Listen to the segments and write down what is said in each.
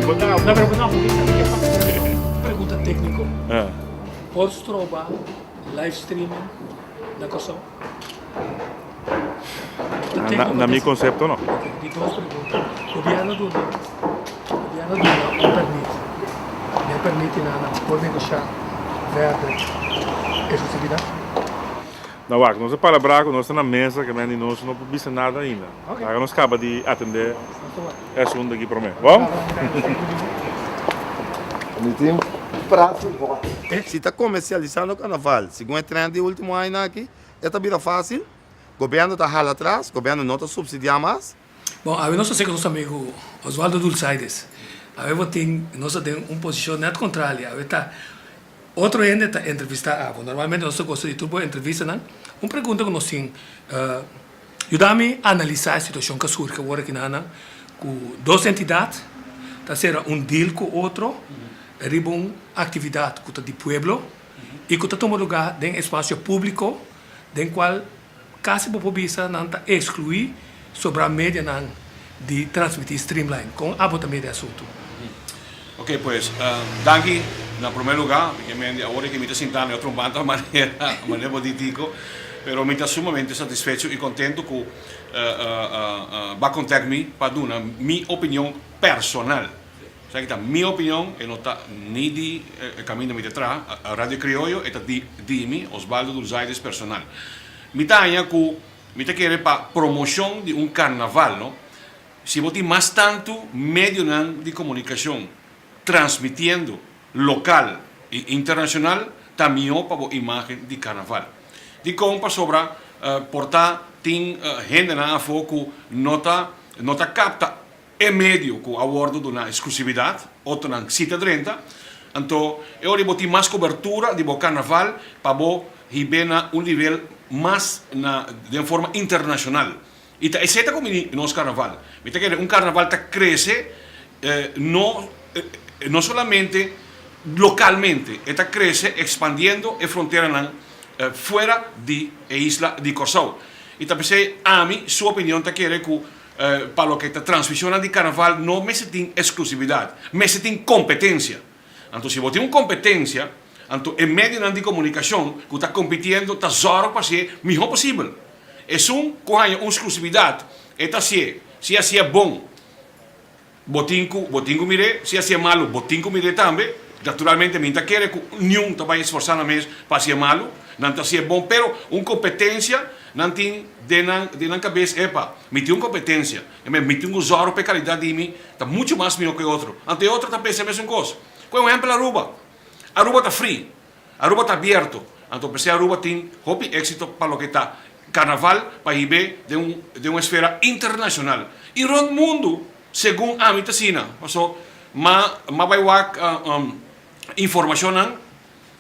No, pero no, Pregunta tékniko. Por stroba live streaming na Kòrsou? Na mi konsepto no. Di dos pregunta. Gobièrnu duna gobièrnu duna un pèrmit. Den pèrmit di nan nan por negoshá verder eksklusividat? No wak, nos a palabrá ku nos ta na mesa ke men di nos no por bisa nada ainda. Laga nos kaba di atendé e asuntu aki promé. Bon? Mi tin frase hòt. Si ta komersialisando karnaval segun e trend di ultimo añanan aki, e ta bira fásil. Gobièrnu ta hala atras, gobièrnu no ta supsidiá mas. Bon, awe nos ta seka nos amigu Osvaldo Dulzaides. Awe bo tin, nos ta den un posishon nèt kontrali. Awe ta otro hende ta entrevistá abo. Normalmente nos ta gosta di tur bo entrevistanan. Un pregunta ku nos tin, Yuda mi analisá e situashon ku a surgi awor aki nan ku dos entidat ta sera un deal ku otro riba un aktividat ku ta di pueblo i ku ta tuma lugá den espasio públiko den kual kasi bo por bisa nan ta ekskluí sobrá medianan di transmití streamline. Kon abo ta mira e asuntu? Ok pues danki na prome luga mi ke mende awor ke mi ta sinta mi otro banda manera manera bo di Tico pero mi ta sumamente satisfecho y contento cu bo a contact mi pa duna mi opinion personal esaki ta mi opinion e no ta ni di e caminda mi ta traha Radio Crioyo e ta di di mi Osvaldo Dulzaides personal mi ta haña cu mi ta kere pa promocion di un carnaval no. Si bo tin mas tantu medionan di komunikashon transmitiendo lokal i internashonal ta mihó pa bo imágen di karnaval. Dikon? Pasobra por ta tin hendenan afó ku no ta no ta kapta e medio ku a wòrdu duná eksklusividat, otronan si ta drenta. Anto e ora bo tin mas kobertura di bo karnaval pa bo hib'é na un nivel mas na den forma internashonal. I ta esei ta ku mi nos karnaval. Mi ta kere un karnaval ta krese no no solamente lokalmente, e ta krese ekspandiendo e fronteranan fuera di e isla di Kòrsou. I ta p'esei ami su opinion ta kere ku pa loke ta transmishonnan di karnaval no mester tin eksklusividat, mester tin kompetensia. Anto si bo tin un kompetensia, anto e medionan di komunikashon ku ta kompitiendo ta zòrg pa hasié mihó posibel. Esun ku haña un sklusividat, e ta hasié. Si hasié bon, bo tin ku bo tin ku mir'é, si hasié malu, bo tin ku mir'é tambe. Naturalmente mi ta kere ku niun ta bai esforsá nan mes pa hasié malu, nan ta hasié bon, pero un kompetensia nan tin den nan den nan kabes, epa, mi tin un kompetensia. E mi tin ku zòrg pa e kalidat di mi ta muchu mas mihó ku e otro. Anto e otro ta pensa e mesun kos. Ku un ehèmpel Aruba. Aruba ta fri. Aruba ta abierto. Anto p'esei Aruba tin hopi éksito pa loke ta karnaval pa hib'é den un den un esfera internashonal. I rònt mundu segun ami ta asina. Paso ma ma bai wak informashonnan.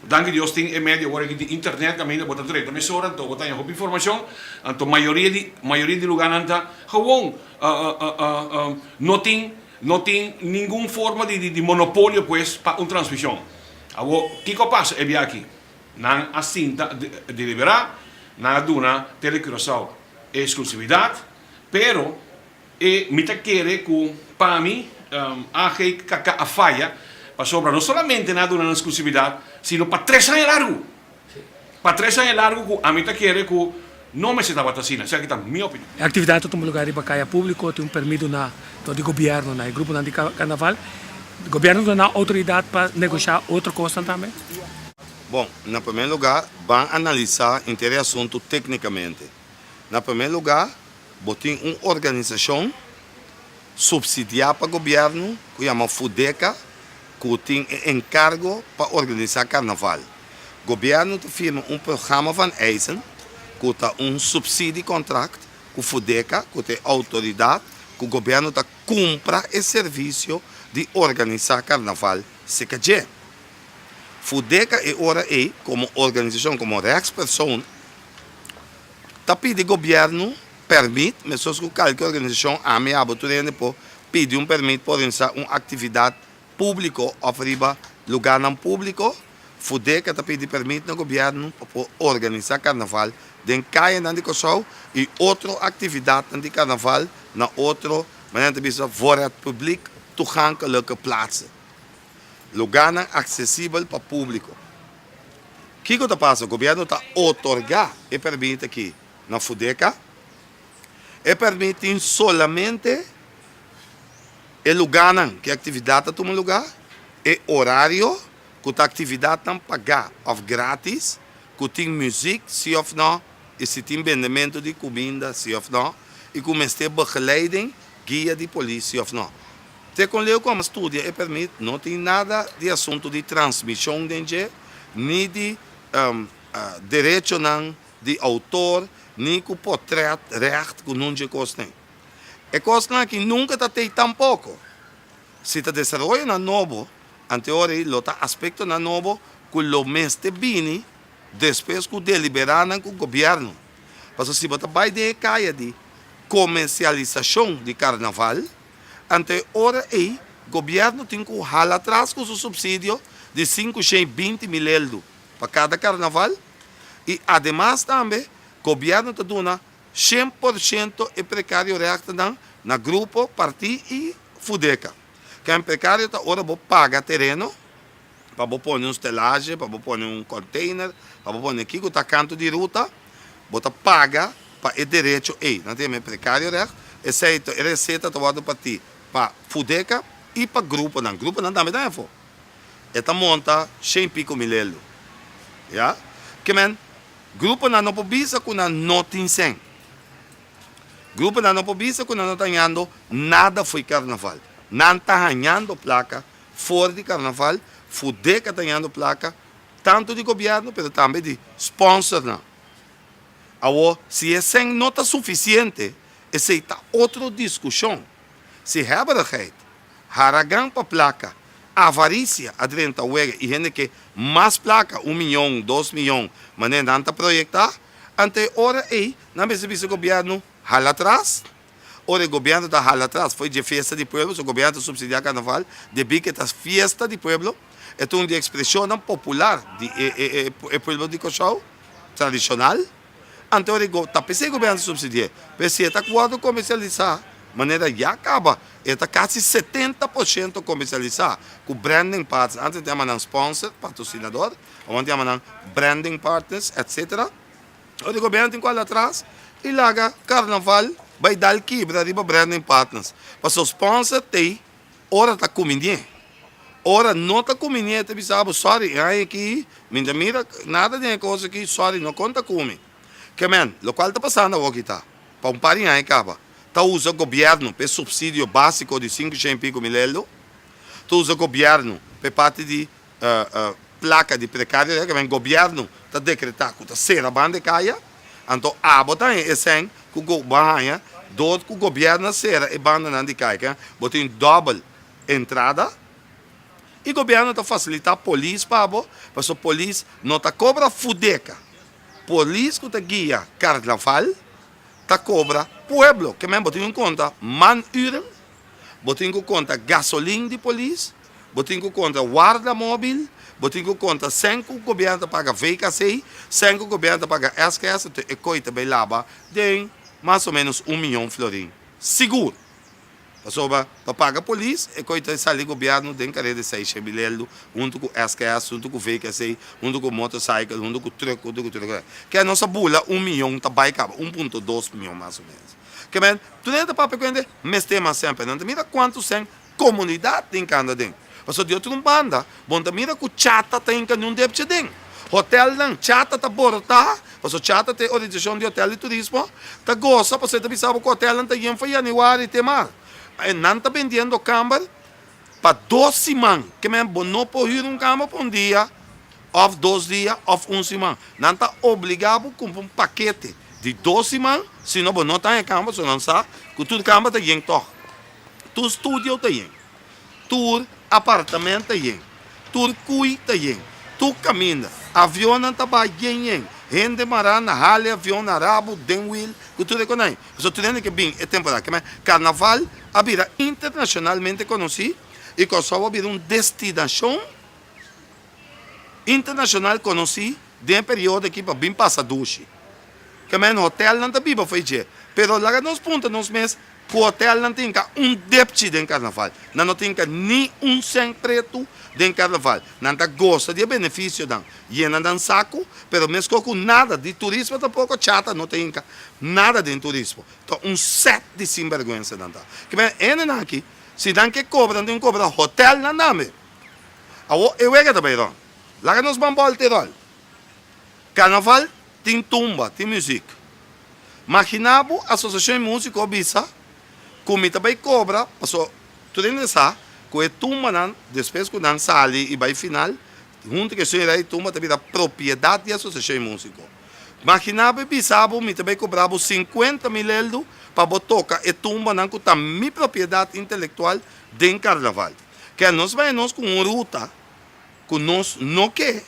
Danki Dios tin e medio awor aki di internet kaminda bo ta drenta mesora anto bo ta haña hopi informashon. Anto mayoria di mayoria di lugarnan ta gewoon no tin no tin ningun forma di di monopolio pues pa un transmishon. Awor kiko a pasa e bia aki? Nan a sinta deliberá, nan a duna Tele Curaçao e eksklusividat, pero E mi ta kere ku pa mi AGKK a faya pasobra no solamente nan a duna nan exclusividad sino pa tres aña largu. Pa tres aña largu ku ami ta kere ku no mester tabata asina. Esaki ta mi opinion. E aktividat ta tuma lugar riba kaya públiko, tin un permit duná dor di gobièrnu na e gruponan di karnaval. Gobièrnu duna nan outoridat pa negoshá otro kosnan tambe? Bon, na promé lugá ban analisá henter e asuntu téknikamente. Na promé lugá Bo tin un organisashon supsidiá pa gobièrnu ku yama Fudeka ku tin e enkargo pa organisá karnaval. Gobièrnu ta firma un Programma van Eisen ku ta un supsidiekontrakt ku Fudeka ku ta e outoridat ku gobièrnu ta kumpra e servisio di organisá karnaval seka dje. Fudeka e ora ei komo organisashon, komo rechtspersoon, Ta pidi gobièrnu pèrmit, meskos ku kalke organisashon, ami, abo, tur hende por pidi un pèrmit pa organisá un aktividat públiko òf riba lugánan públiko. Fudeka ta pidi pèrmit na gobièrnu pa por organisá karnaval den kayanan di Kòrsou i otro aktividatnan di karnaval na otro, manera nan ta bisa, voor het publiek. toegankelijke plaatsen, lugánan aksesibel pa públiko. Kiko ta pasa? Gobièrnu ta otorgá e pèrmit aki na Fudeka. E pèrmit tin solamente e lugánan ku e aktividat ta tuma lugá, e orario ku ta aktividatnan pagá òf grátis, ku tin muzik si òf nò i si tin bendementu di kuminda si òf nò i ku mester begeleiding, guia di polis si òf nò. Te kon leu ku a studia e pèrmit no tin nada di asuntu di transmishon den dje, ni di derechonan di outor, ni ku potrèt, règt ku nun dje kosnan. E kosnan aki nunka ta tei tampoko. Si ta desaroyonan nobo, anteor ei lo ta aspektonan nobo ku lo mester bini despues ku deliberá nan ku gobièrnu. Pasobra si bo ta bai den e kaya di komersialisashon di karnaval, anto e ora ei gobièrnu tin ku hala atras ku su supsidio di 520 mil eldu pa kada karnaval i ademas tambe gobièrnu ta duna 100% e prekario rèktanan na grupo, partí i Fudeka. Ken prekario ta ora bo paga tereno pa bo pone un stelahe, pa bo pone un container, pa bo pone kiko ta kantu di ruta, bo ta paga pa e derecho ei. Nan ta yama e prekario recht. Esei ta e reseta ta wòrdu partí pa Fudeka i pa gruponan. Gruponan tambe ta afó. E ta monta shen piko mil elu. Ya. Ke men, gruponan no por bisa ku nan no tin sèn. Gruponan no por bisa ku nan no ta hañando nada fo'i karnaval. Nan ta hañando plaka for di karnaval, Fudeka ta hañando plaka tantu di gobièrnu pero tambe di spònsernan. Awor, si e sèn no ta sufisiente, esei ta otro diskushon. Si hèberigheid, haragan pa plaka, avarisia a drenta wega i hende ke mas plaka, un miyon, 2 miyon, manera nan ta proyektá, anto e ora ei nan mester bisa gobièrnu hala atras. Ora e gobièrnu ta hala atras fo'i dje fiesta di pueblo, so gobièrnu ta supsidiá karnaval debí ku e ta fiesta di pueblo, e ta un di e ekspreshonnan popular di e e pueblo di Kòrsou, tradishonal. Anto ora e ta p'esei gobièrnu ta supsidi'é. Pero si e ta wòrdu komersialisá manera ya kaba, e ta kasi 70% komersialisá ku branding partners, antes nan ta yama nan sponsor, patrosinador, awor nan ta yama nan branding partners, etcetera. Ora di gobièrnu tin ku hala atras i laga karnaval bai dal kibra riba branding partners. Pasobra sponsor t'ei ora ta kuminié. Ora no ta kuminié ta bisa bo sorry e aña aki mi ta mira nada den e kos aki sorry no konta ku mi. Ke men lokual ta pasando awoki ta pa un par di aña kaba ta usa gobièrnu pa e supsidio básiko di 500 i piko mil euro, ta usa gobièrnu pa e parti di plaka di prekario ke men gobièrnu ta dekretá ku ta sera banda e kaya, anto abo ta haña e sèn ku bo a haña dor ku gobièrnu a sera e bandanan di kaya ke bo tin dòbel entrada i gobièrnu ta fasilitá polis pa bo pasobra polis no ta kobra fudeka, polis ku ta guia karnaval ta kobra pueblo ke men bo tin ku konta man uren. Bo tin ku konta gasolin di polis, bo tin ku konta warda mobil, bo tin ku konta sèn ku gobièrnu ta paga VKC, sèn ku gobièrnu ta paga SKS, anto e koi ta bai laba den mas o ménos un miyon florin. Sigur! Pasobra pa paga polis e koi ta sali gobièrnu den kareda di seisha mil eldu huntu ku SKS, huntu ku VKC, huntu ku motorcycle, huntu ku trùk, huntu ku tur e kos. Ke nos a bula un miyon ta bai kaba, 1.2 miyon mas o ménos. Ke men, tur hende ta papia ku hende mester mas sèn, pero nan ta mira kuantu sèn komunidat tin kanda den. Pasobra di otro un banda, bo no ta mira ku chata ta hinka niun depchi aden. Hotelnan, chata ta borotá, pasobra chata ta e organisashon di hotel i turismo, ta gosa pasobra e ta bisa bo ku hotelnan ta yen for yanüari te mar. Nan ta bendiendo kamber pa dos siman. Ke men, bo no por hür un kamber pa un dia òf dos dia òf un siman. Nan ta obligá bo kumpra un pakete di dos siman, sino bo no ta haña kamba, so nan sa ku tur kamba ta yen tòg. Tur studio ta yen, tur apartament ta yen, tur kui ta yen, tur kaminda. Avionnan ta bai yen yen, hende mará na hali avion na rabu den wil ku tur e konai. Pasobra tur hende ke bin e temporada. Ke men karnaval a bira internashonalmente konosí i Kòrsou a bira un destinashon internashonal konosí den e periodo aki pa bin pasa dushi. Ke men hotelnan ta biba fo'i dje. Pero laga nos puntra nos mes. Ku hotelnan tin ka un depchi den karnaval. Nan no tin ka ni un sèn pretu den karnaval. Nan ta gosa di e benefisionan, yena nan saku, pero meskos ku nada di turismo tampoko, chata no ta hinka nada den turismo. Ta un sèt di sinbèrgwensa nan ta. Kiben hendenan aki, si nan ke kobra, nan tin ku kobra hotelnan tambe. Awor e wega ta bai rònt. Laga nos ban bòlta e ròl. Karnaval tin tumba, tin muzik. Magina bo asosiashon di musiko a bisa ku mi ta bai kobra paso tur hende sa ku e tumbanan despues ku nan sali i bai final huntu ku e señora e tumba ta bira propiedat di asosiashon di musiko. Magina bo e bisa bo mi ta bai kobra bo 50.000 eldu pa bo toka e tumbanan ku ta mi propiedat intelektual den karnaval. Ke nos bai nos ku un ruta ku nos no ke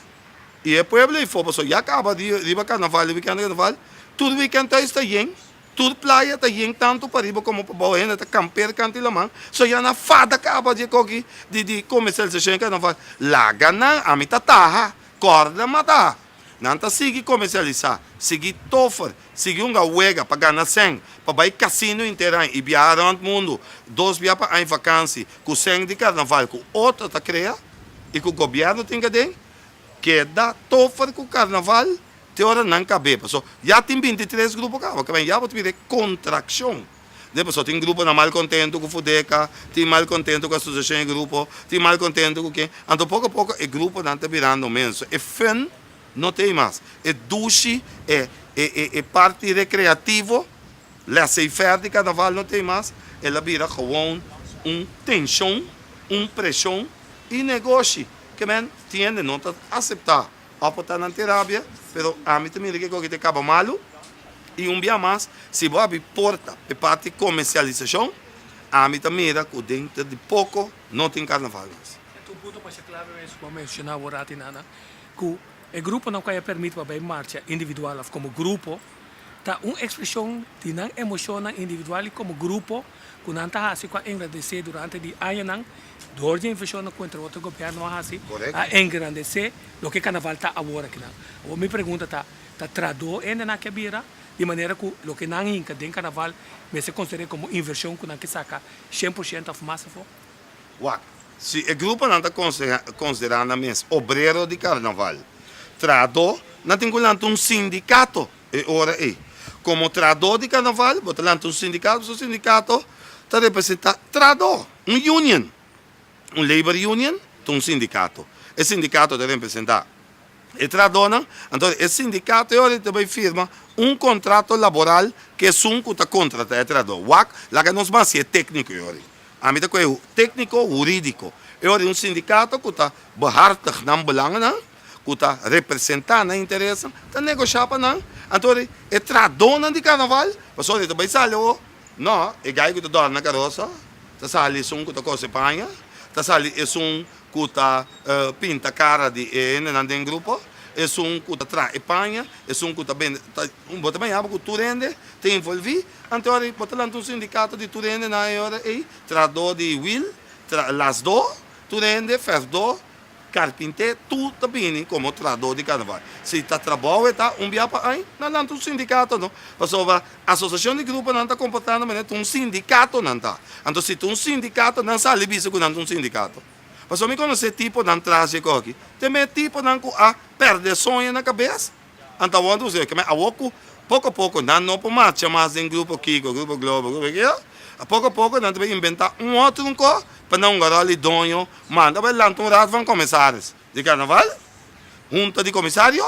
i e pueblo ei for pasobra ya kaba di riba karnaval i wikènt di karnaval tur wikènt thuis ta yen tur playa ta yen tantu pariba komo pabou hende ta kamper kant di laman so ya nan fada kaba di e koki di di komersialisashon di karnaval laga nan ami ta taha kòrda mi a taha nan ta sigui komersialisá sigui tofer sigui hunga wega pa gana sèn pa bai kasino henter aña i biaha rònt mundu dos bia pa aña vakansi ku sèn di karnaval ku otro ta krea. i ku gobièrnu tin kaden keda tofer ku karnaval te ora nan kab'é. Paso ya tin 23 grupo kaba, kaba ya bo ta mira e kontrakshon. De paso tin gruponan mal kontentu ku Fudeka, tin mal kontentu ku asosiashon di grupo, tin mal kontentu ku ken. Anto poko a poko e gruponan ta birando ménos. So e fun no ta ei mas. E dushi, e e e parti rekreativo, laissez-faire di karnaval no ta ei mas. El a bira gewon un tenshon. Un preshon i negoshi ke men tin hende no ta aseptá òf por ta nan tin rabia, pero ami ta mira ke koki ta kaba malu i un bia mas si bo habri porta pa e parti komersialisashon ami ta mira ku denter di poko no tin karnaval mas. E ta un punto masha klave mes ku bo a menshoná awor ati Nana, ku e gruponan ku a permit pa bai marcha individual òf komo grupo ta un ekspreshon di nan emoshonnan individual i komo grupo ku nan ta hasi ku a engrandesé durante di añanan dor di e invershonnan ku entre otro gobièrnu a hasi a engrandesé loke karnaval ta awor akinan. Awor mi pregunta ta, ta tradó hendenan aki a bira di manera ku loke nan hinka den karnaval mester konsider'é komo invershon ku nan ke saka 100% òf mas afó? Wak, si e gruponan ta konsiderá nan mes obrero di karnaval, trahadó, nan tin ku lanta un sindikato e ora ei. Komo trahadó di karnaval, bo ta lanta un sindikato, pasobra sindikato ta representá trahadó, un union. Un labor union ta un sindikato. E sindikato ta representá e trahadónan, anto e sindikato e ora ei ta bai firma un kontrato laboral ku esun ku ta kontratá e trahadó. Wak, laga nos ban hasi e tékniko e ora ei. Ami ta kohe tékniko hurídiko. E ora un sindikato ku ta behartig nan belangennan, ku ta representá nan interesnan, ta negoshá pa nan. Anto ora e trahadónan di karnaval, pasobra e ta bai sali awor, no, e gai ku ta dòrna karosa, ta sali esun ku ta kose paña, ta sali esun ku ta pinta kara di e hendenan den grupo, esun ku ta traha e paña, esun ku ta bende, ta, bo ta baña bo ku tur hende ta envolví. Anto ora bo ta lanta un sindikato di tur hende nan e ora ei, trahadó di wiel, lasdó, tur hende, fèrfdó, karpinté, tur ta bini komo trahadó di karnaval. Si ta trabou e ta un bia pa aña, nan lanta un sindikato no. Pasobra asosiashon di gruponan ta komportá nan manera ta un sindikato nan ta. Anto si ta un sindikato nan sali bisa ku nan ta un sindikato. Pasobra mi konosé tiponan tras dje koki, te me tiponan ku a pèrdè soño na kabes. Anto awor nos ke men awor ku poko poko nan no por marcha mas den grupo Kiko, grupo Globo, grupo Kiko, a poko poko nan ta bay inventa un otro un ko pa nan hunga rol di doño, manda bay lanta un raad van commissaris di carnaval, hunta di comisario,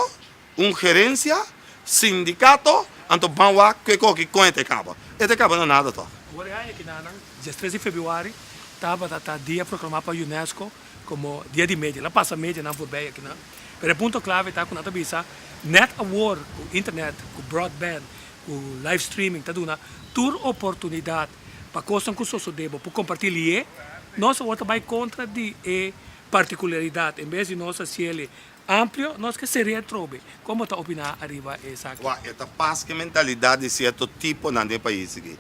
un gerencia, sindicato, anto ban wak ke koki kon e ta kaba. E ta kaba na nada tog. Awor e aña kinanan, 13 di februari, tabata ta dia proclama pa UNESCO Komo dia di media, el a pasa medianan voorbij akinan. Pero e punto klave ta ku nan ta bisa nèt awor ku internet, ku broadband, ku live streaming ta duna tur oportunidat pa kosnan ku sosodé bo por kompartí lié, nos awor ta bai kontra di e partikularidat. En bes di nos hasiel amplio, nos ke ser'é atrobe. Kon bo ta opiná ariba esaki? Wak, e ta pas ku e mentalidat di sierto tiponan den e pais aki.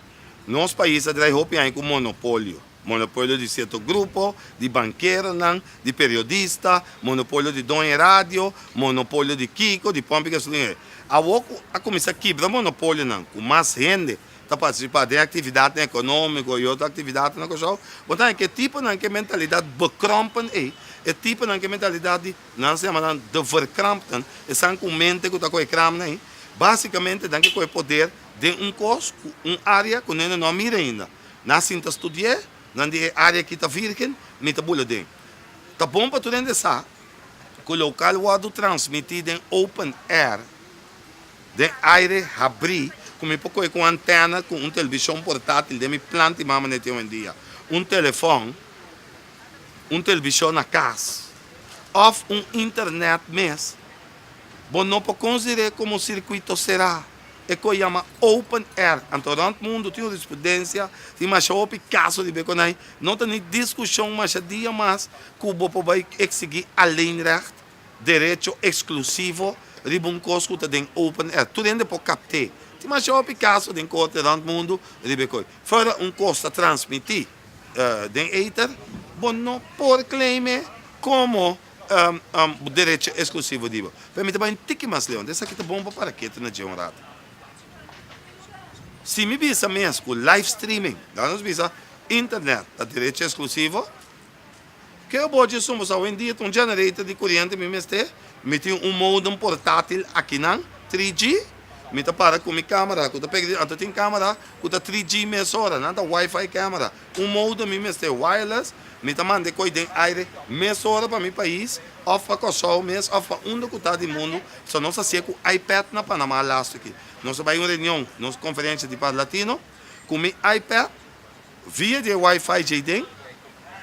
Nos pais a drai hopi aña ku monopolio. Monopolio di sierto grupo, di bankeronan, di periodista, monopolio di doño radio, monopolio di kiko, di pompi gasolina. Awor ku a kuminsá kibra monopolionan ku mas hende. ta partisipá den aktividatnan ekonómiko i otro aktividatnan na Kòrsou, bo ta haña ku e tiponan ku e mentalidat bekrompen ei, e tiponan ku e mentalidat di, nan sa yama nan de verkrampten, esnan ku mente ku ta kohe kramnan ei, básikamente nan ke kohe poder den un kos ku un área ku nende no a mira ainda. Nan a sinta studi'é, nan di e área aki ta vírgen, mi ta bula den. Ta bon pa tur hende sa ku lokal wòrdu transmití den open air, den aire habrí, ku mi por kohe ku un antèna ku un televishon portátil den mi planta i mama neti owendia, un telefòn, un televishon na kas òf un internet mes, bo no por konsider'é komo sirkuito será. E ku yama open air. Anto rònt mundu tin hurisprudensia, tin masha hopi kaso riba e konai. No ta ni diskushon masha dia mas ku bo por bai eksigí alleenrecht, derecho eksklusivo, riba un kos ku ta den open air. Tur hende por kapt'é. Tin masha hopi kaso den korte rònt mundu riba e koi. Fuera un kos ta transmití den ether, bo no por claim'é komo Derecho esklusivo di bo. Pero mi ta bai un tiki mas leu, esaki ta bon pa para ketu na dje un rato. Si mi bisa mes ku live streaming, laga nos bisa internet ta derecho esklusivo, ke bo dje esun? Pasobra awendia ta un generator di kuriente mi mester, mi tin un modem portatil akinan, 3G, mi ta para ku mi kamera ku ta pega di, anto tin kamera ku ta 3G mesora, nan ta wifi camera. Un modem mi mester wireless, mi ta manda e koi den aire mesora pa mi pais of pa Kòrsou mes of pa unda ku ta di mundu. So nos hasié ku iPad na Panama lastu aki. Nos a bai un reunion, nos konferensia di Par Latino, ku mi iPad via di e wifi djei den,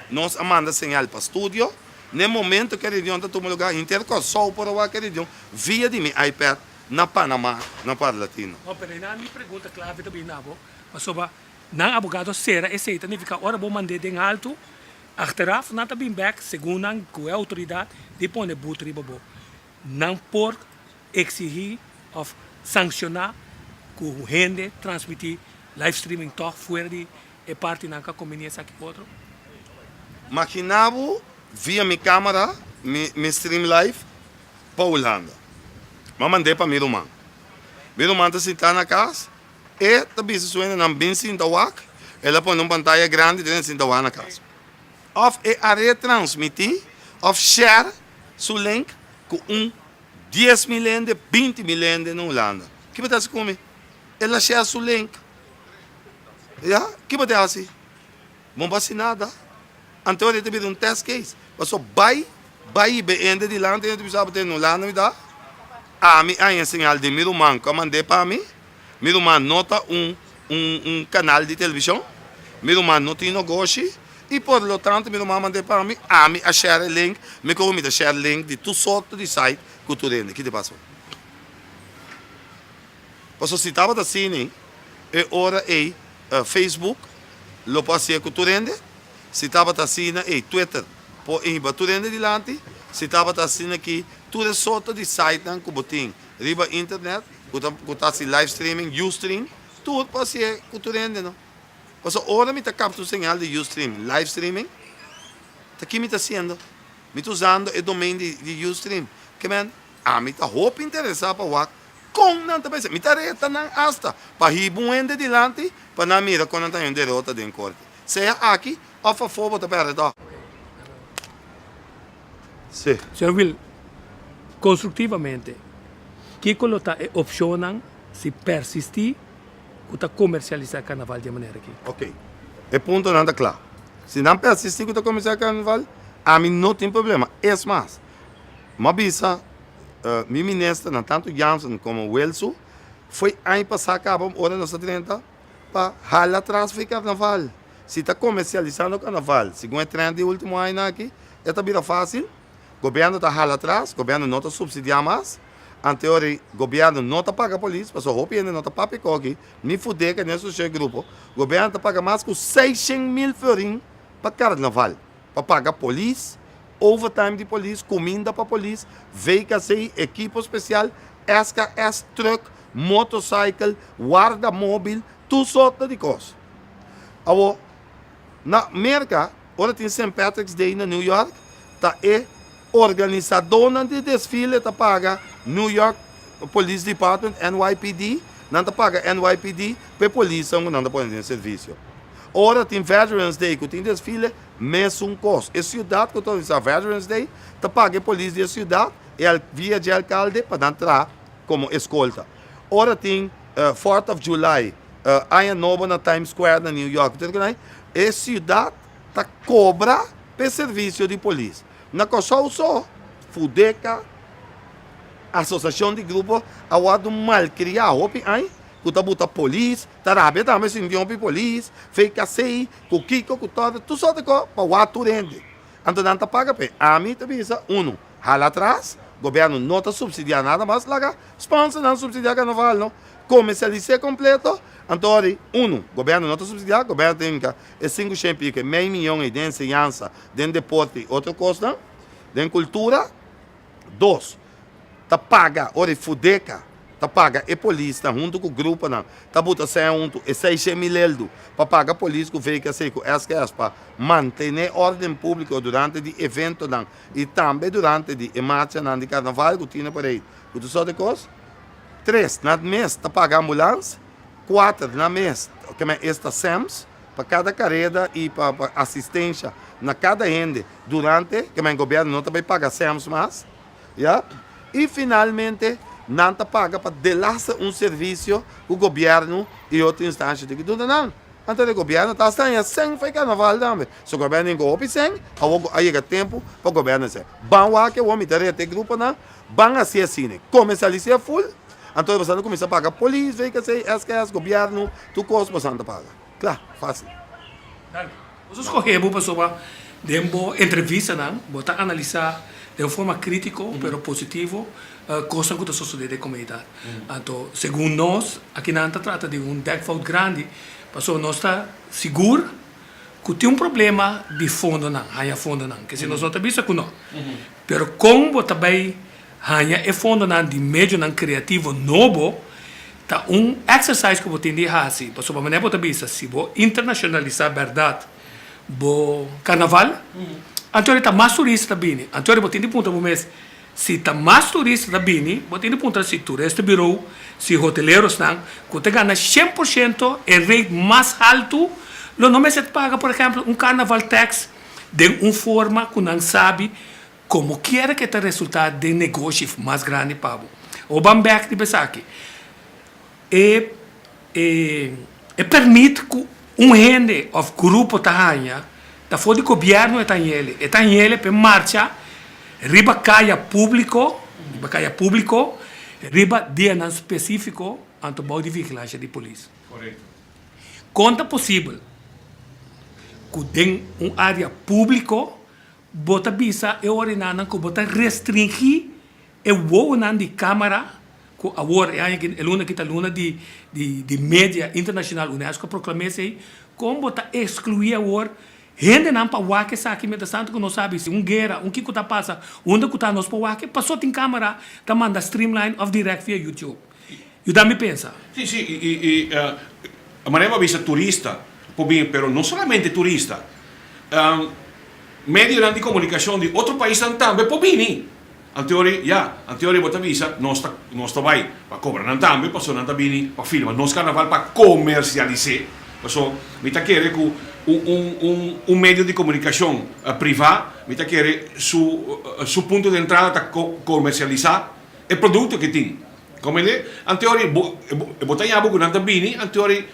nos a manda señal pa studio. Na e momento ku e reunion ta tuma lugá, henter Kòrsou por a wak e reunion via di mi iPad na Panama, na Par Latino. No, pero einan mi pregunta klave ta bini na bo, pasobra Nan abogado sera esei ta nifiká ora bo mand'é den haltu, achteraf nan ta bin bèk segun nan ku e outoridat di pone but riba bo. Nan por eksihí òf sankshoná ku hende transmití live streaming tòg fuera di e partinan ku a kombiní esaki ku otro. Maginá bo via mi kamera mi stream live pa Hulanda. Mi a mand'é pa mi ruman. Mi ruman ta sintá na kas. E ta bisa su hendenan bin sinta wak, el a pone un pantaya grandi den e sinta wak na kas. Òf e a retransmití òf share su link ku un 10,000 hende, 20,000 hende na Hulanda. Ki bo ta hasi ku mi? El a share su link. Ya, ki bo ta hasi? Bo no por hasi nada. Anto e ta bira un test case. Pasobra bai, bai i be hende dilanti hende ta bisa bo ta na Hulanda mi ta. Ami a haña señal di mi ruman ku a mand'é pa mi. Mi ruman no ta un un un kanal di televishon, mi ruman no tin nogoshi i por lo tanto mi ruman a mand'é pa mi, ami a share e link, mi komo mi ta share link di tur sorto di site ku tur hende. Ki ta pasa? Pasobra si tabata asina e ora ei Facebook lo por hasié ku tur hende, si tabata asina ei Twitter por hiba tur hende dilanti, si tabata asina ki tur e sorto di sitenan ku bo tin riba internet ku ta ku ta hasi live streaming, Ustream, tur por hasié ku tur hende no. Pasobra ora mi ta kapta un señal di Ustream, live streaming, ta ki mi ta hasiendo? Mi ta usando e domain di di Ustream. Ke men, ami ta hopi interesá pa wak kon nan ta pensa. Mi ta reta nan asta pa hiba un hende dilanti pa nan mira kon nan ta haña un derota den korte. Sea aki òf afó bo ta pèrdè tòg. Sí. Señor Wil, Constructivamente, kiko lo ta e opcionnan si persisti cu ta comercialisa carnaval di e manera aki? Ok, e puntonan ta cla. Si nan persisti cu ta comercialisa carnaval, ami no tin problema. Es mas, mi a bisa mi ministernan, tanto Jansen como Wilsoe, foi aña pasa caba ora nos a drenta pa hala atras for e carnaval. Si ta comercialisando carnaval, segun e trend di ultimo añanan aki, e ta bira facil. Gobierno ta hala atras, gobierno no ta subsidia mas, anteori gobierno no ta paga polis, pasobra hopi hende no ta papia koki, ni Fudeka ni Asociacion di Grupo, gobierno ta paga mas ku seishent mil florin pa carnaval, pa paga polis, overtime di polis, kuminda pa polis, VKC, ekipo spesial, SKS, truck, motorcycle, warda mobil, tur sorto di kos. Awor, na Merka, Ora tin Saint Patrick's Day na New York, ta e organisadónan di desfile ta paga New York Police Department, NYPD, Nan ta paga NYPD pa e polisnan ku nan ta pone den servisio. Ora tin Veterans Day ku tin desfile, mesun kos. E siudat ku ta organisá Veterans Day ta paga e polis di e siudat e via dje alkalde pa nan traha komo eskolta. Ora tin Fourth of July, Aña Nobo na Times Square na New York, e siudat ta kobra pa e servisio di polis. Na Kòrsou so, Fudeka, asosiashon di grupo, a wòrdu malkriá hopi aña ku ta buta polis, ta rabia tambe si no tin hopi polis, VKC, ku kiko, ku tòrta, tur sorti kos pa wak tur hende. Anto nan ta paga p'e. Ami ta bisa, unu, hala atras, gobièrnu no ta supsidiá nada mas, laga sponsornan supsidiá karnaval no, komersialis'é kompleto, anto ora unu, gobièrnu no ta supsidiá, gobièrnu ta hinka e sinku shen piko, e mei miyon ei den enseñansa, den deporte i otro kosnan, den kultura. Dos, ta paga, ora e Fudeka ta paga e polisnan huntu ku gruponan ta buta sèn huntu e seishen mil eldu pa paga polis ku VKC ku SKS pa mantené órden públiko durante di eventonan i tambe durante di e marchanan di karnaval ku tin na parade ku tur sòrt di kos. Tres, nan mes ta paga ambulans. Kuater, nan mes, keme esta SEMS, pa kada kareda i pa asistensha na kada hende durante, keme gobièrnu no ta bai paga SEMS mas. Ya. I finalmente nan ta paga pa delaster un servisio ku gobièrnu i otro instansha tin ki duna nan. Anto e gobièrnu ta hasta haña sèn pa e karnaval tambe. So gobièrnu tin ku hopi sèn, awor a yega tempu pa gobièrnu sèn. Ban wak awor mi ta reta e gruponan, ban hasi asina. Komersialis'é ful, anto boso ta kuminsá paga polis, VKC, SKS, gobièrnu, tur kos boso ta paga. Kla, fásil. Danki. Nos a skohe bo pasobra den bo entrevistanan bo ta analisá den un forma krítiko pero positivo kosnan ku ta sosodé den komunidat. Anto segun nos akinan ta trata di un dekfout grandi pasobra nos ta sigur ku tin un problema di fondonan, haña fondonan. Kese nos no ta bisa ku no. Pero kon bo ta bai Haña e fondonan di medionan kreativo nobo ta un exercise ku bo tin di hasi, pasobra manera bo ta bisa si bo internashonalisá bèrdat bo karnaval, anto ta mas turista ta bini. Anto bo tin di puntra bo mes si ta mas turista ta bini, bo tin di puntra si turista birou, si hotelerosnan ku ta gana 100% e rate mas haltu lo no mester paga por ehèmpel un karnaval tax den un forma ku nan sabi Komo kier ke ta resultá den negoshi mas grandi pa bo. Awor ban bèk riba esaki. E e e pèrmit ku un hende òf grupo ta haña ta for di gobièrnu e ta haña el. E ta haña el pa e marcha riba kaya públiko, riba kaya públiko, riba dianan spesífiko anto bou di vigilansha di polis. Kon ta posibel ku den un área públiko Bo ta bisa e orinanan ku bo ta restringí e wowonan di kámara ku awor e aña aki, e luna aki ta luna di di media internashonal, UNESCO a proklam'é esei, kon bo ta ekskluí awor hendenan pa wak esaki mientrastanto ku nos sabi si un guera, un kiko ta pasa, unda ku ta nos por wak e, paso tin kámara ta manda streamline òf dirèkt via YouTube. Yuda mi pensa. Sí, sí, i i i manera bo a bisa turista por bin, pero no solamente turista. Medionan di komunikashon di otro paisnan tambe por bini. Anteori, ya, anteori bo ta bisa, nos ta, nos ta bai pa kobra nan tambe, pasobra nan ta bini pa filma nos karnaval pa komersialis'é. Paso, mi ta kere ku un, un, un, un medio di komunikashon privá, mi ta kere su, su punto di entrada ta komersialisá e produkto ke tin. Komprendé? Anteori, bo, bo ta yaba ku nan ta bini, anteori.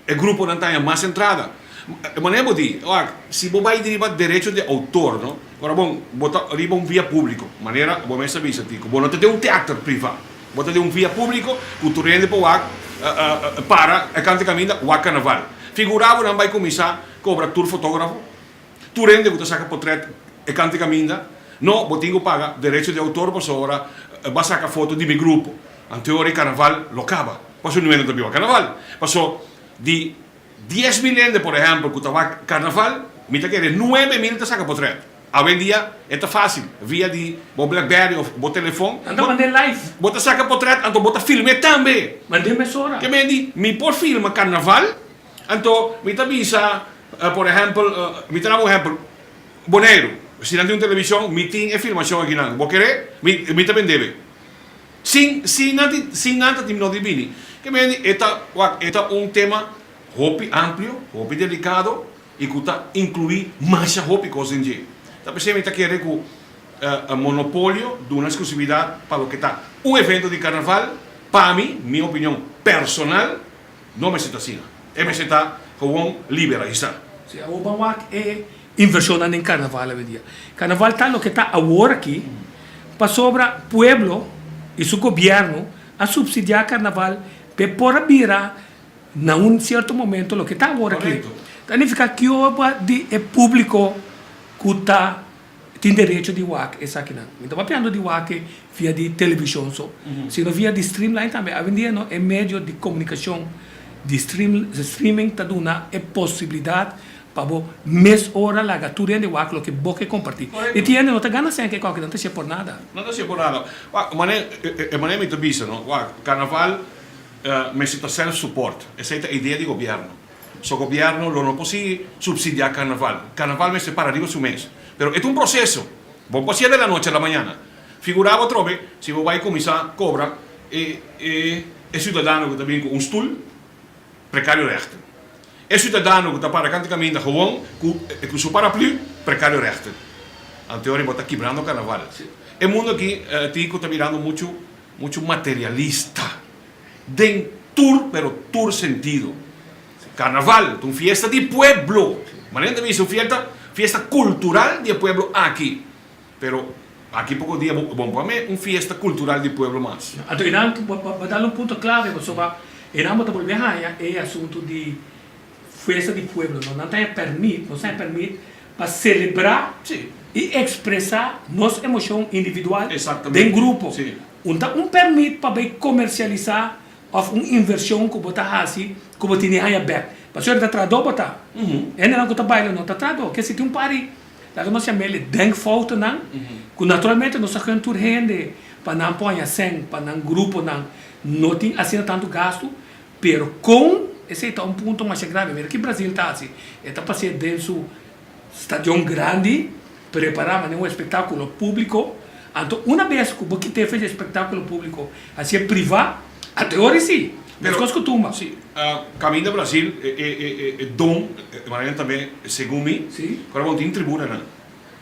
E gruponan ta haña mas entrada. E manera bo di, wak, si bo bai riba derecho di outor, no, ora bon, bo ta riba un via públiko, manera bo mes a bisa Tico, bo no ta den un teater privá, bo ta den un via públiko ku tur hende por wak, para e kanta kaminda wak karnaval. Figurá bo nan bai kuminsá kobra tur fotógrafo, tur hende ku ta saka potrèt e kanta kaminda, no, bo tin ku paga derecho di outor pasobra bo a saka foto di mi grupo. Anto ora e karnaval lo kaba. Paso niun hende no ta biba karnaval. Paso di 10,000 hende por ehèmpel ku ta wak karnaval, mi ta kere 9000 ta saka potrèt. Awendia e ta fásil, via di bo blackberry òf bo telefòn, Nan ta mand'é live. bo ta saka potrèt anto bo ta film'é tambe. Mand'é mesora. Ke men di, mi por filma karnaval, anto mi ta bisa por ehèmpel, mi ta daba un ehèmpel, Boneiru, si nan tin un televishon, mi tin e filmashon akinan, bo kere? Mi ta bend'é be. Sin sin nan tin sin nan ta tin no di bini. Ke mende e ta, wak, e ta un tema hopi amplio, hopi delikado i ku ta inkluí masha hopi kos den dje. Ta p'esei mi ta kere ku monopolio duna eksklusividat pa loke ta un evento di karnaval, pa mi, mi opinion personal, no mester ta asina. E mester ta gewoon liberalisá. Si, awor ban wak e invershonnan den karnaval awendia. Karnaval ta loke ta awor aki pasobra pueblo i su gobièrnu a supsidiá karnaval p'e por a bira na un sierto momento loke ta awor aki. Ta nifiká kioba di e públiko ku ta tin derecho di wak esakinan. Mi ta papiando di wak via di televishon so, sino via di streamline tambe. Awendia no e medio di komunikashon di streaming ta duna e posibilidat pa bo mes ora laga tur hende wak loke bo ke kompartí. I tin hende no ta gana sèn ke kòke, nan ta hasié por nada. Nan ta hasié por nada. Wak, e manera mi ta bisa no, wak, karnaval mester ta self support. Esei ta idea di gobièrnu. So gobièrnu lo no por sigui supsidiá karnaval. Karnaval mester para riba su mes. Pero e ta un proseso. Bo no por hasié de la noche a la mañana. Figurá bo atrobe si bo bai kuminsá kobra e e siudadano ku ta bin ku un stul, precario rechten. E siudadano ku ta para kanta kaminda gewoon ku ku su paraplu, precario rechten. Anto ora bo ta kibrando karnaval. E mundu aki tin ku ta birando muchu muchu materialista. Den tur pero tur sentido. Carnaval ta un fiesta di pueblo. Manera ta bisa un fiesta fiesta cultural di e pueblo aki. Pero aki poco dia bo bo pone un fiesta cultural di pueblo mas. Anto einan bo bo dal un punto clave pasobra einan bo ta bolbe haña e asunto di fiesta di pueblo no. Nan ta haña permit, nos ta haña permit pa celebra y expresa nos emocion individual den grupo. Un ta un permit pa bay comercialisa of un inversion cu bo ta haci cu bo tini haña bek. Pasobra ta trahador bo ta. Hendenan cu ta baila no ta trahador. Ke si tin un par di, laga nos yam'el denkfoutennan, cu naturalmente nos a gun tur hende pa nan por haña cen, pa nan gruponan no tin asina tanto gasto, pero con esey ta un punto masha grave. Mira ki Brazil ta haci, e ta pas'e den su Stadion grandi, prepará manera un espektákulo públiko. Anto una bes ku bo kit'é fe di espektákulo públiko hasié privá, anto e ora sí, meskos ku tumba. Sí, kaminda Brasil e don, e manera tambe segun mi, ku ora bo tin tribunanan,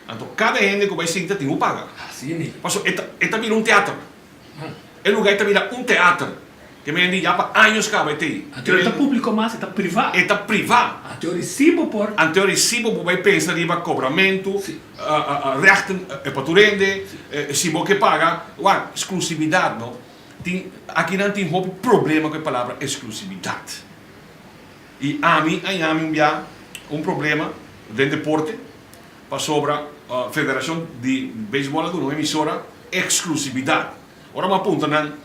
anto kada hende ku bai sinta tin ku paga. Pasobra e ta bira un teater. E lugar ei ta bira un teater. Ke men di ya pa años kaba e tei. Anto e ta publico mas, e ta priva. E ta priva. Anto e recibo por. Anto e recibo bo bai pensa riba kobramentu, rechten pa tur hende, si bo ke paga. Wak, exclusividad no. Tin, akinan tin hopi problema ku e palabra exclusividad. I ami a yami un bia un problema den deporte. Pasobra Federacion di Beisbol a duna un emisora exclusividad. Ora bo a puntra nan,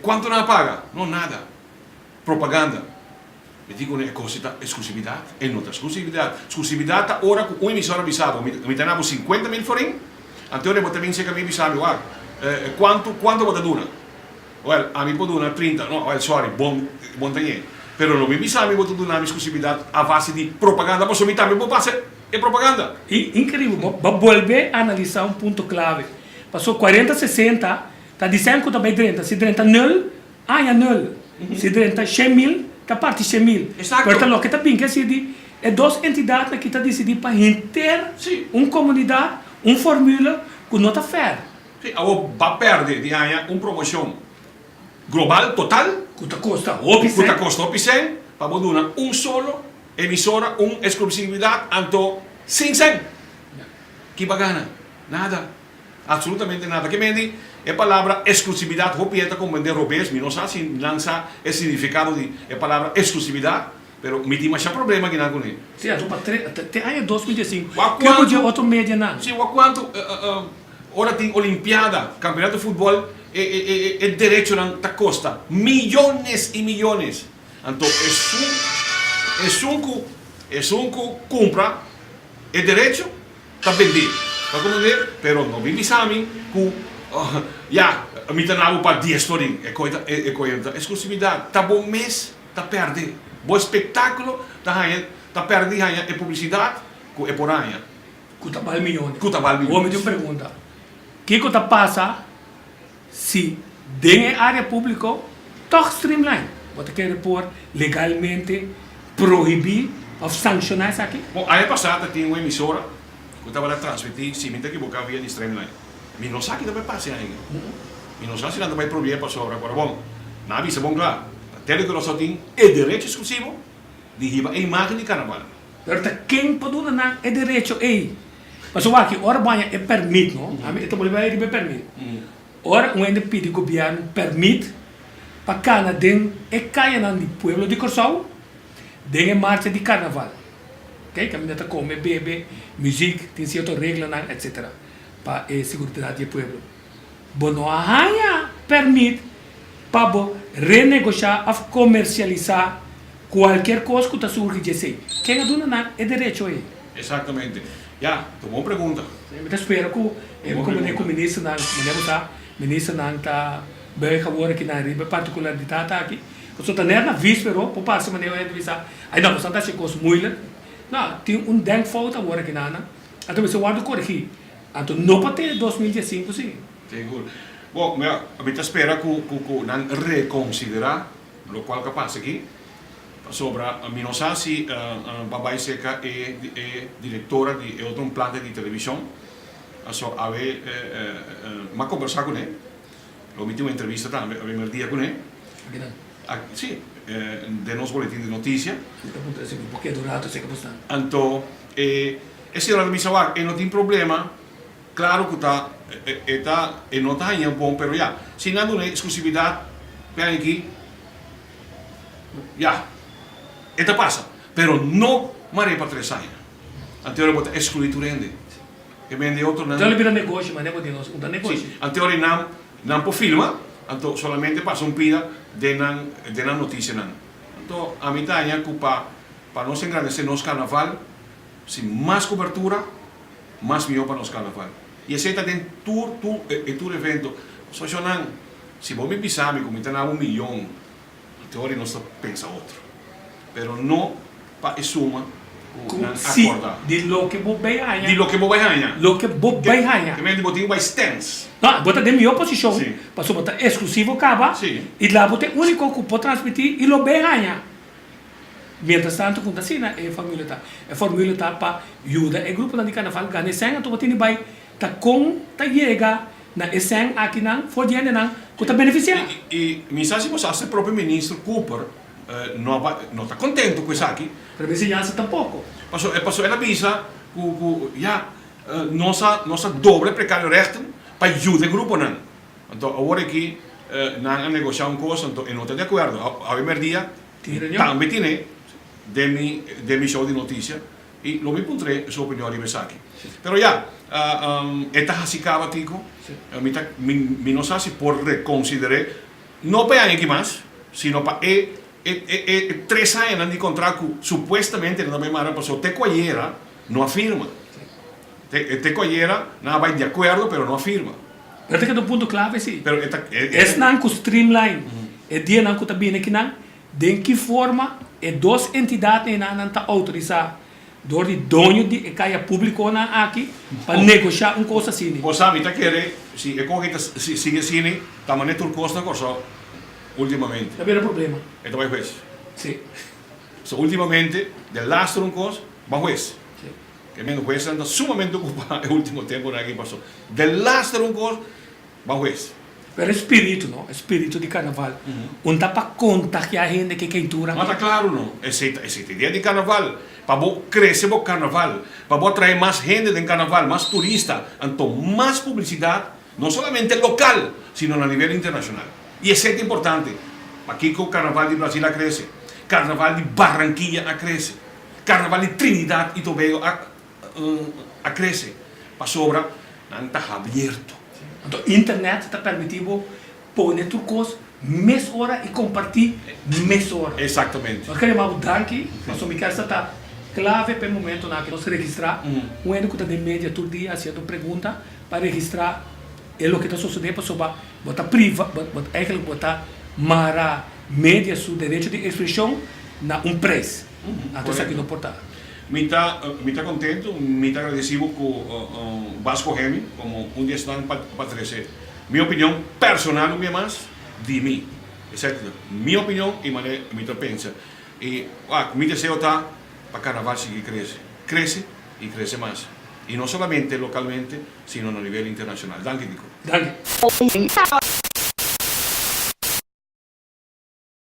Cuanto nan a paga? No, nada. Propaganda. Mi di cu nan, e cos ta exclusividad? E no ta exclusividad. Exclusividad ta ora cu un emisora bisa bo, mi ta na bo cincuenta mil florin, anto ora bo ta bin cerca mi bisa mi, wak, cuanto, cuanto bo ta duna? Well, ami por duna trinta, no, well, sorry, bon, bon ta ñe. Pero no mi bisa mi bo ta duna mi exclusividad a base di propaganda, pasobra mi tambe por pasa e propaganda. Increíble, bo bo bolbe analisa un punto clave. Pasobra cuarenta sesenta ta di sèn cu ta bay drenta, si drenta nul, aña nul. Si drenta shen mil, ta parti shen mil. Pero ta loke ta bin ke si di e dos entidadnan ki ta dicidi pa henter un comunidad, un formule cu no ta fair. Sí, awor ba perde di haña un promocion global total. Cu ta costa hopi sèn. Cu ta costa hopi sèn pa bo duna un solo emisora un exclusividad anto sin sèn. Ki ba gana? Nada. Absolutamente nada. Ke mende e palabra exclusividad hopi hende ta comprende robes, mi no sa si nan sa e significado di e palabra exclusividad. Pero mi tin masha problema kinan kuné. Sí, anto pa tre, te aña 2015, Wak kiko dje otro medianan? Sí, wak kuantu ora tin olimpiada, kampeonato di futbòl, e e e e derechonan ta kosta miyones i miyones. Anto esun, esun ku, esun ku kumpra e derecho ta bendé. Ta komprendé? Pero no bin bisa mi ku ya, mi ta na bo pa dies florin. E koe ta, e koe no ta esklusividat. Ta bo mes. Ta perde. Bo espectaculo ta haña, ta perde di haña e publicidad cu e por haña. Cu ta bal miyones. Cu ta bal miyones. Awor mi tin un pregunta. Kico ta pasa si den e area publico. Tòg Streamline, bo ta kere por legalmente prohibí òf sankshoná esaki? Bon, aña pasá ta tin un emisora ku tabata transmití, si mi ta ekiboká, via di Streamline. Mi no sa ki ta bai pasa e aña aki. Mi no sa si nan ta bai probié pasobra, pero bon, nan a bisa bon kla, ta Tele Curaçao tin e derecho eksklusivo di hiba e imágen di karnaval. Pero ta ken por duna nan e derecho ei? Pasobra wak, ora bo haña e pèrmit, no? Ami e ta bolbe bai riba e pèrmit. Ora un hende pidi gobièrnu pèrmit pa kana den e kayanan di pueblo di Kòrsou den e marcha di karnaval, ok, kaminda ta kome, bebe, muzik, tin sierto reglanan etsetera pa e siguridat di e pueblo. Bo no a haña pèrmit pa bo renegoshá òf komersialisá kualkier kos ku ta surgi di esei. Ken a duna nan e derecho ei? Exactamente. Ya, ta un bon pregunta. Mi ta spera ku e komune ku ministernan, manera bo sa, ministernan ta buig awor aki nan riba e partikularidat aki. Pasobra ta nèt na víspero por pasa manera un hende bisa, ay no, boso ta hasi kos moeilijk. No, tin un denkfout awor aki nan, anto mester wòrdu koregí. Anto no pa te 2015 si. Sigur. Bo, mi ta spera ku ku nan rekonsiderá lokual ku a pasa aki. Pasobra mi no sa si pa bai serka e e direktora di e otro planta di televishon. Paso awe mi a kombersá kuné. Lo mi tin un entrevista tambe awe merdia kuné. Akinan? Si, den nos boletin di notisia. Mi ta puntra si mi por keda un rato serka bosnan. Anto e e señora ta bisa wak e no tin problema. Claro cu ta e ta e no ta haña bon pero ya si nan duna exclusividad pe aña aki ya e ta pasa pero no mare pa tres aña anteora bo ta exclui tur hende e bende otronan. Anteora bira negoshi mane bo di nos un ta negoshi. Si anteora nan nan por filma anto solamente pasa un pida den nan den nan noticianan anto ami ta haña cu pa pa nos engrandece nos carnaval si mas cobertura. Mas mihó pa nos karnaval. I esei ta den tur tur e tur evento. Sosionan, si bo mi bisa mi ku mi ta na un miyon, te ora nos ta pensa otro. Pero no pa e suma ku nan Si, akordá. di loke bo bai haña. Di loke bo bai haña. Loke bo bai haña. Te menti bo tin ku bai stens. No, bo ta den mihó posishon, Si. pasobra bo ta eksklusivo kaba, Si. i la bo ta e úniko ku por transmití i lo bai haña. Mientras tanto ku ta asina e formula ta. E formula ta pa yuda e gruponan di karnaval gana e sèn anto bo tene bai ta kon ta yega na e sèn akinan for di hendenan ku ta benefisiá. I mi sa si bo sa si propio minister Cooper no a bai no ta kontento ku esaki. Pero mi enseñansa tampoko. Paso paso el a bisa ku ku ya nos a nos a doble precario rechten pa yuda e gruponan. Anto awor aki nan a negoshá un kos anto e no ta di akuerdo. Awe merdia tambe tine den mi den mi show di notisia i lo mi puntr'é su opinion riba esaki. Pero ya, e ta hasi kaba kiko? Mi ta mi no sa si por rekonsider'é, no pa e aña aki mas, sino pa e e e tres añanan di kontrakt ku supuestamente nan ta bai mara pasobra te ku ayera no a firma. Te ku ayera nan a bai di akuerdo pero no a firma. Pero ta keda un punto clave si. Pero e ta e. Esnan cu streamline e dianan cu ta bini akinan, den ki forma e dos entidadnan nan ta autorisa door di doño di e caya publiconan aki pa negocia un cos asini? Bo sa mi ta kere si e coge ta sigui asini ta mane tur cos na Corsou ultimamente. Ta bira problema. E ta bay hues. Si. So ultimamente de laster un cos ba hues. E men huesnan ta sumamente ocupá e ultimo temponan aki paso delaster un cos ba hues. Pero e spiritu no, e spiritu di carnaval un ta pa contagia hende ke keintura. Ma ta claro no, esey ta esey ta idea di carnaval, pa bo crece bo carnaval, pa bo atrae mas hende den carnaval, mas turista, anto mas publicidad, no solamente local, sino na nivel internacional. Y esey ta importante, pakico carnaval di Brasil a crece, carnaval di Barranquilla a crece. Carnaval di Trinidad y Tobago a a crece pasobra nan ta habierto. Anto internet ta permiti bo pone tur cos mes ora y comparti mes ora. Exactamente. Nos kere yama bo danki pasobra mi kier sa ta clave pa e momentonan aki nos registra un hende cu ta den media tur dia haciendo pregunta pa registra e loke ta sosode pasobra bo ta priva bo eigenlijk bo ta mara media su derecho di expresion na un prijs. Anto esaki no por ta. Mi ta mi ta contento, mi ta agradecido cu bo a scoge mi como un di esnan pa pa trece mi opinion personal un bia mas di mi. Esei ta mi opinion i manera mi ta pensa. I wak, mi deseo ta pa karnaval sigui krese, krese i krese mas. I no solamente lokalmente, sino na nivel internashonal. Danki, Tico. Danki.